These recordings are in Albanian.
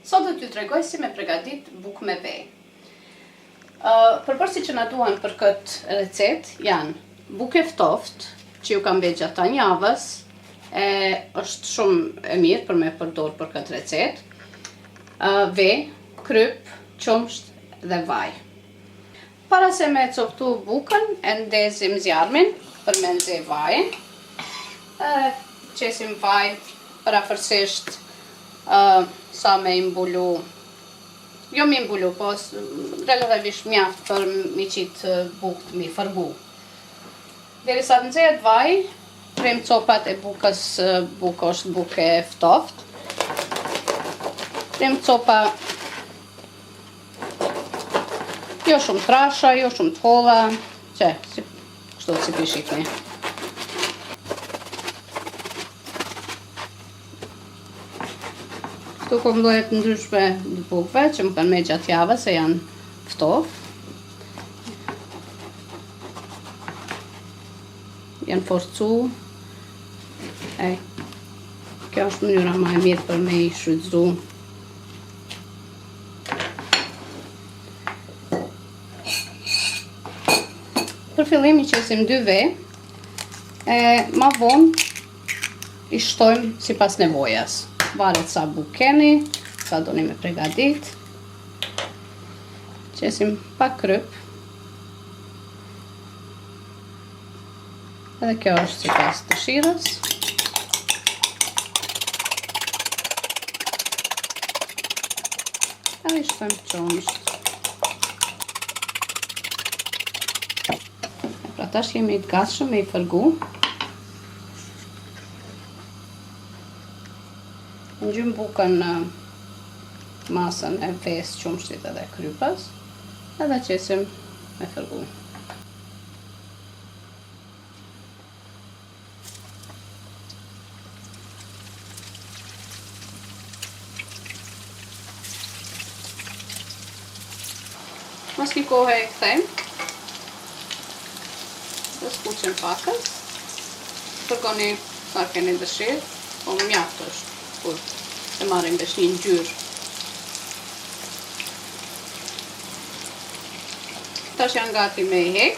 Sot do t'ju tregoj si me pregadit bukë me ve. Përbërësit që na duhen për këtë recetë janë bukë e ftoftë, që ju ka mbet gjatë tanë javës, e është shumë e mirë për me përdor për këtë recetë. Ve, kryp, qumsht dhe vaj. Para se me coptu bukën, e ndezim zjarmin për me nxe vajin. E qesim vaj përafërsisht sa me i mbulu, jo me i mbulu, po relativisht mjaft për me qitë bukët me i fërgu. Derisa të nxehet vaji, prejmë copat e bukës, bukë është bukë e ftoft. Prejmë copa Jo shumë trasha, jo shumë të holla, që, si, kështu si po i shihni. Këtu kom lloje të ndryshme të bukëve që më kanë met gjatë javës se janë ftof. Janë forcu. E, kjo është mënyra ma e mirë për me i shfrytëzu. Për fillim i qesim dy ve, e ma vonë i shtojmë sipas nevojës. Varet sa bukë keni, sa doni me pregadit. Qesim pak kryp. Edhe kjo është sipas dëshirës. Edhe i shtojmë qumësht. E pra tash jemi të gatshëm me i fërgu. Ngjyjmë bukën në masën e vesë, qumështit edhe krypës. Edhe qesim me fërgu. Mas një kohe e kthejmë. Dhe skuqen pakës. Fërgoni sa keni dëshirë, po mjaft është kur e marrin veç një ngjyrë. Tash janë gati me i hek.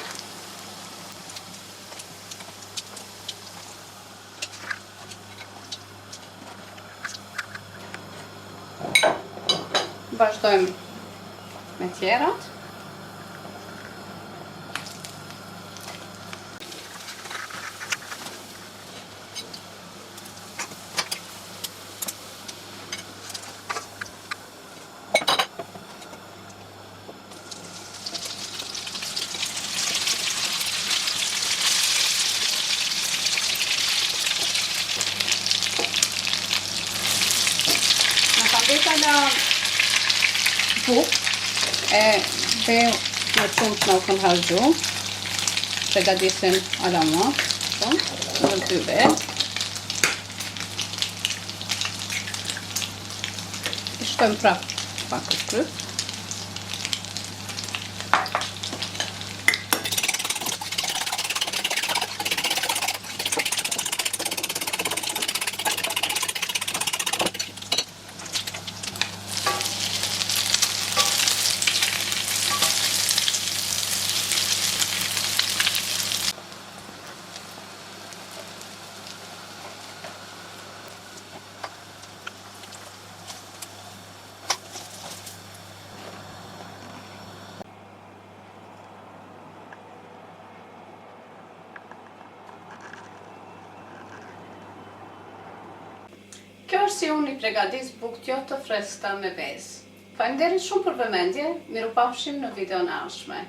Vazhdojmë me tjerat. Na ka mbet ala bukë e ve me qumësht na u kanë harxhu. Pregadisim ala ma shumë, në dy ve. I shtojmë prap pak kryp. Kjo është si unë i pregadis bukët jo të freskëta me vezë. Faleminderit shumë për vëmendje, mirupafshim në videon e ardhshme.